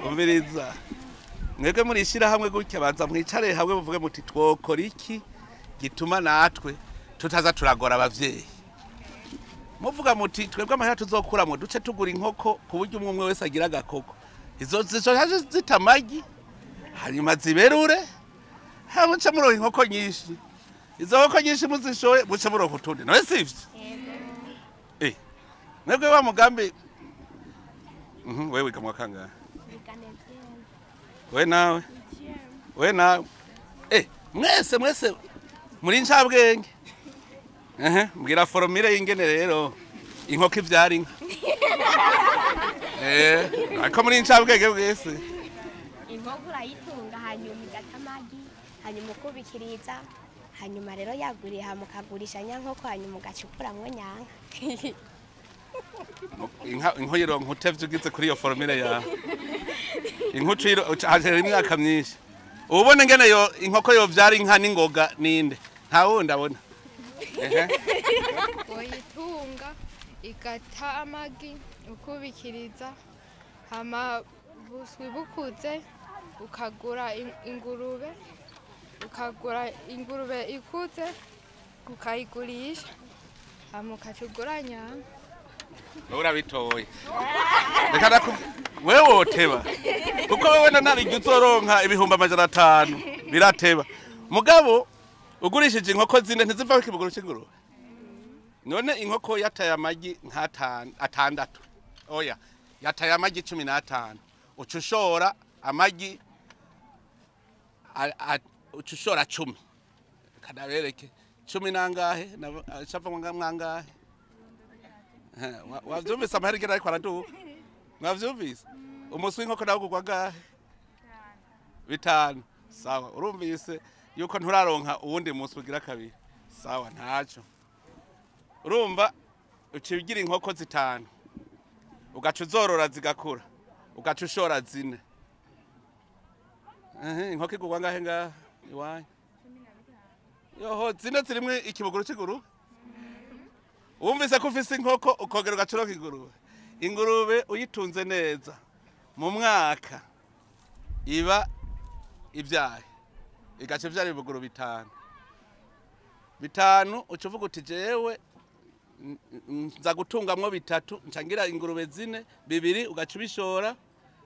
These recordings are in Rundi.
Umviriza. Mwebwe murishira hamwe gutya, banza mwicare hamwe muvuge muti twokora iki gituma natwe tutaza turagora abavyeyi. Muvuga muti twebwe amahera tuzokuramwo duce tugura inkoko ku buryo umwe umwe wese agira agakoko. Izo zizoja zita amagi hanyuma ziberure, muce muronka inkoko nyinshi. Izo nkoko nyinshi muzishoye muce muronka utundi. None sivyo? Mwebwe wa mugambi wewe wiga mu wa kangahe? We nawe? We nawe? Mwese mwese muri ncabwenge. Mbwira formule y'ingene rero inkoko ivyara inka. Ariko muri ncabwenge bwese. Inkoko urayitunga hanyuma igata amagi, hanyuma ukubikiriza, hanyuma rero yaguriye mukagurisha nyankoko, hanyuma ugacukuramwo nyanka. Inka inko yironka utevye ugize kuri iyo formule yawe. Inkucu hajera imyaka myinshi. Ubone ngene yo inkoko yovyara inka n'ingoga ninde? Nta wundi abona. Oyitunga igata amagi ukubikiriza, hama buswi bukuze ukagura ingurube, ukagura ingurube ikuze ukayigurisha, hama ukacugura nyama. Urabitoye. Reka wewe woteba. Kuko wewe nari uzoronka 500,000 birateba. Mugabo ugurishije inkoko zine ntiziva kibuguru c'ingurube. None inkoko yataye amagi nk'atanu atandatu. Oya, yataye amagi 15. Ucushora amagi ucushora 10. Kadabereke 10 nangahe chava mwangahe. Wavyumvise amahera igera ariko araduka. Mwavyumvise? Umuswi w'inkoko nawo ugurwa angahe? 5. Sawa, urumvise yuko nturaronka uwundi muswi ugira kabiri. Sawa, ntaco. Urumva uciye ugira inkoko 5. Ugaca uzorora zigakura. Ugaca ushora 4. Inkoko igurwa angahe ngaha iwanyu? Yoho, 4 zirimwe ikibuguru c'ingurube. Wumvise ko ufise inkoko ukongera ugacuroka ingurube. Ingurube uyitunze neza mu mwaka iba ivyaye, igaca ivyara ibibuguru 5. 5 uca uvuga uti jewe nza gutungamwo 3, nca ngira ingurube 4, 2 ugaca ubishora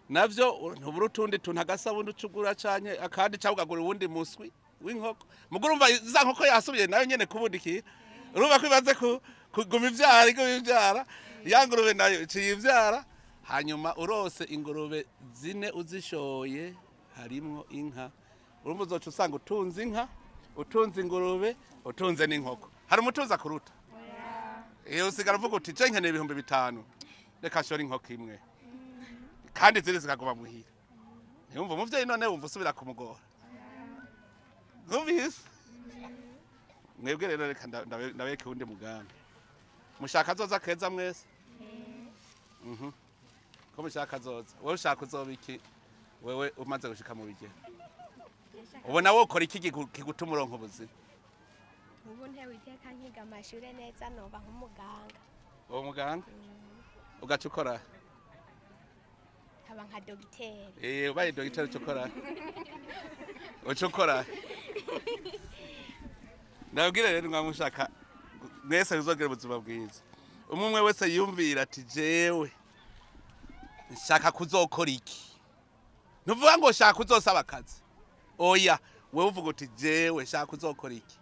navyo ntubura utundi tuntu, agasabuni ucugura canke akandi, canke ukagura uwundi muswi w'inkoko. Muguru urumva za nkoko yasubiye nayo nyene kubundikira. Urumva ko imaze kuguma ivyara, iguma ivyara, ya ngurube nayo iciye ivyara. Hanyuma urose ingurube 4 uzishoye harimwo inka. Urumva uzoca usanga utunze inka, utunze ingurube, utunze n'inkoko. Hari umutunzi akuruta? Iyo usigara uvuga uti je nkeneye 5,000, reka nshore inkoko imwe, kandi ziri zikaguma muhira. Ntiwumva umuvyeyi none wumva usubira kumugora. Numvise? Mwebwe rero reka ndabereke uwundi mugambi. Mushaka azoza keza mwese? Ko mushaka azoza? Wewe ushaka uzoba iki? Wewe umaze gushika mu bigero. Ubona wokora iki kigutuma uronka ubuzima? Ubu ntewe iteka nkiga amashure neza noba nk'umuganga. Uwo muganga? Ugaca ukora? Nkaba nka dogiteri. Ubaye dogiteri uca ukora? Uca ukora? Ndabwire rero mwamushaka mwese muzogira ubuzima bwiza. Umwe wese yumvira ati jewe nshaka kuzokora iki. Ntuvuga ngo shaka kuzosaba akazi. Oya, wewe uvuga uti jewe nshaka kuzokora iki.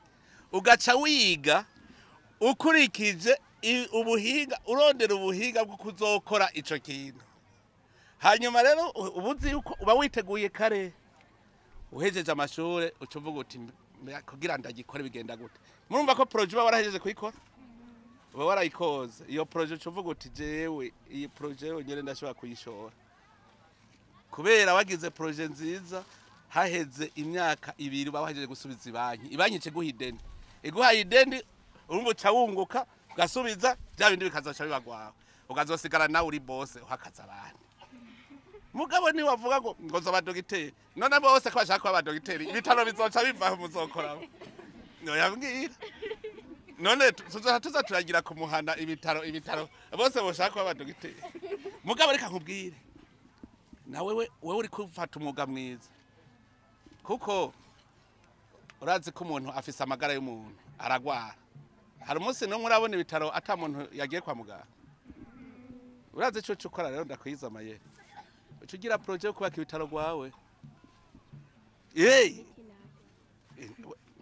Ugaca wiga ukurikije ubuhinga, urondera ubuhinga bwo kuzokora ico kintu. Hanyuma rero ubuzi yuko uba witeguye kare. Uhejeje amashure uca uvuga uti kugira ndagikore bigenda gute. Murumva ko projet uba warahejeje kuyikora? Uba warayikoze. Iyo projet uca uvuga uti jewe iyi projet yonyene ndashobora kuyishora. Kubera wagize projet nziza haheze imyaka 2 uba wahejeje gusubiza ibanki. Ibanki ice guha ideni. Iguhaye ideni urumva uca wunguka ugasubiza bya bindi bikazoca bibagwawe. Ukazosigara nawe uri boss uhakaza abandi. Mugabo ni wavuga ngo ngoza abadogiteri. None bose ko bashaka kuba abadogiteri, ibitaro bizoca bivaho muzokoramo. Noyambwira. None tuza turagira kumuhana ibitaro bose boshaka kuba abadogiteri. Mugabo reka nkubwire. Nawe wewe uri kufata umwuga mwiza, kuko urazi ko umuntu afise amagara y'umuntu aragwara. Hari umunsi n'umwe urabona ibitaro ata muntu yagiye kwa muganga? Urazi ico ukora rero? Ndakwiza amayeri, uca ugira projet yo kubaka ibitaro rwawe. Yeee,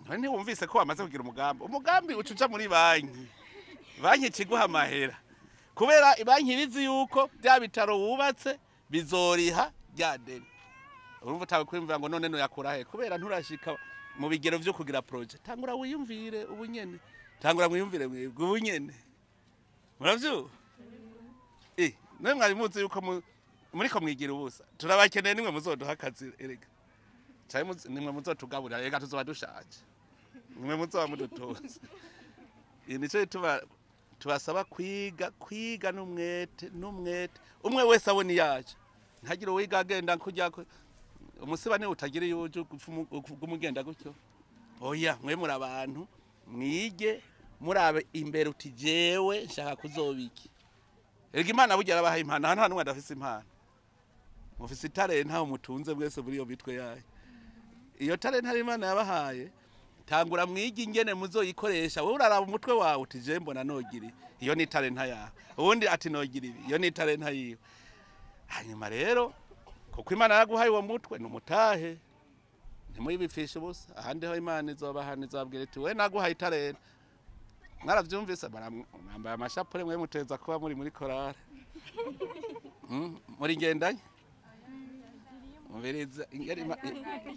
none ntiwumvise ko wamaze kugira umugambi? Umugambi uca uja muri banki, banki ikiguha amahera, kubera banki ibizi yuko bya bitaro wubatse bizoriha rya deni. Urumva utawe kwiyumvira ngo none noyakura he, kubera nturashika mu bigero vyo kugira projet. Tangura wiyumvire ubu nyene, tangura mwiyumvire mwebwe ubu nyene. Muravyumva? None mwari muzi yuko muriko mwigira ubusa? Turabakeneye, nimwe muzoduha akazi erega. Canke nimwe muzotugaburira erega, tuzoba dushaje, nimwe muzoba mudutunze. Nico gituma tubasaba kwiga, kwiga n'umwete, n'umwete. Umwe wese abona iyaje, ntagire uwiga agenda kurya umusiba niwe utagira iyo uje uguma gutyo. Oya, mwe muri abantu mwige murabe imbere, uti jewe nshaka kuzoba iki. Erega Imana burya yarabahaye impano, hano n'umwe adafise impano. Mufise italenta mutunze mwese muri iyo mitwe yayo. Iyo talenta Imana yabahaye, tangura mwige ingene muzoyikoresha. Wowe uraraba umutwe wawe uti je mbona nogira, iyo ni talenta yawe. Ubundi ati nogira ibi, iyo ni talenta yiwe. Hanyuma rero, kuko Imana yaguhaye uwo mutwe, numutahe, ntimuyibipfishe ubusa. Ahandi ho Imana izobahana, izobabwira iti we naguhaye italenta. Mwaravyumvise, mwambaye amashapure, mwe muteza kuba muri muri korale. Muri ngendanye umviriza ingene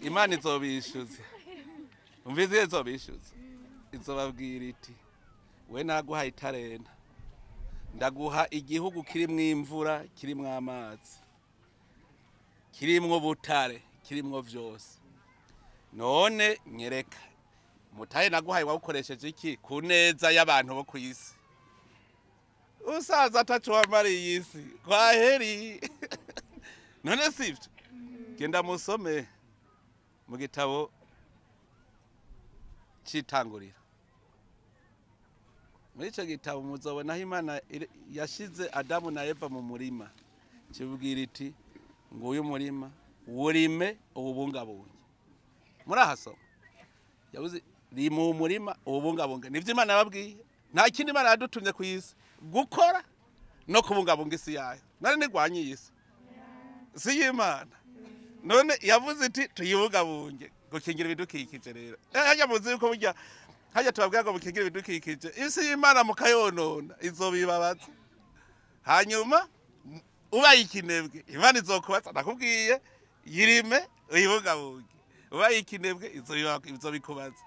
Imana izobishuza. Umviriza, izobishuza, izobabwira iti we naguhaye italenta, ndaguha igihugu kirimwo imvura, kirimwo amazi, kirimwo ubutare, kirimwo vyose. None nyereka mutahe naguhaye wawukoresheje iki ku neza y'abantu bo kw'isi? Usaza ataco wamariye isi, kwaheri. None sivyo? Genda musome mu gitabo c'Itanguriro. Muri ico gitabo muzobona aho Imana yashize Adamu na Eva mu murima, kibwira iti nguyu murima, wurime, uwubungabunge. Murahasoma, yabuze rima uwo murima, uwubungabunge. Nivyo Imana yababwiye. Nta kindi Imana yadutumye ku isi, gukora no kubungabunga isi yayo. None ntigwanye iyi si? Si y'Imana? None yavuze iti tuyibungabunge, gukingira ibidukikije. Rero hajya muzi yuko burya hajya tubabwira ngo mukingire ibidukikije, isi y'Imana mukayonona, izobibabaza. Hanyuma ubaye ikinebwe, Imana izokubaza. Nakubwiye yirime, uyibungabunge, ubaye ikinebwe izobikubaza.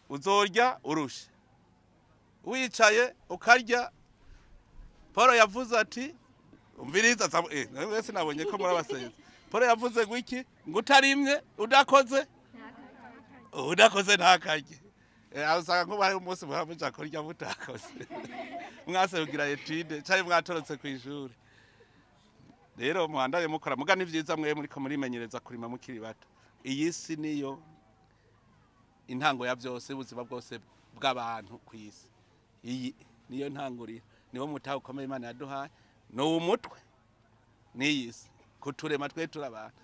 Uzorya urushe, wicaye ukarya. Paul yavuze ati umviriza, wese nabonye ko muri abasenzi. Paul yavuze ngo iki? Ngo utarimye, udakoze, udakoze ntakarye. Aho usanga nkuba hari umunsi muhora muja kurya mutakoze, mwase kugira étude canke mwatorotse kw'ishure. Rero muhandanye mukora, muga ni vyiza mwe muriko murimenyereza kurima mukiri bato. Iyi si niyo intango ya vyose, ubuzima bwose bw'abantu kw'isi. Iyi niyo ntanguriro, niwo mutahe ukomeye Imana yaduhaye, ni umutwe n'iyi si kuturema twe turi abantu.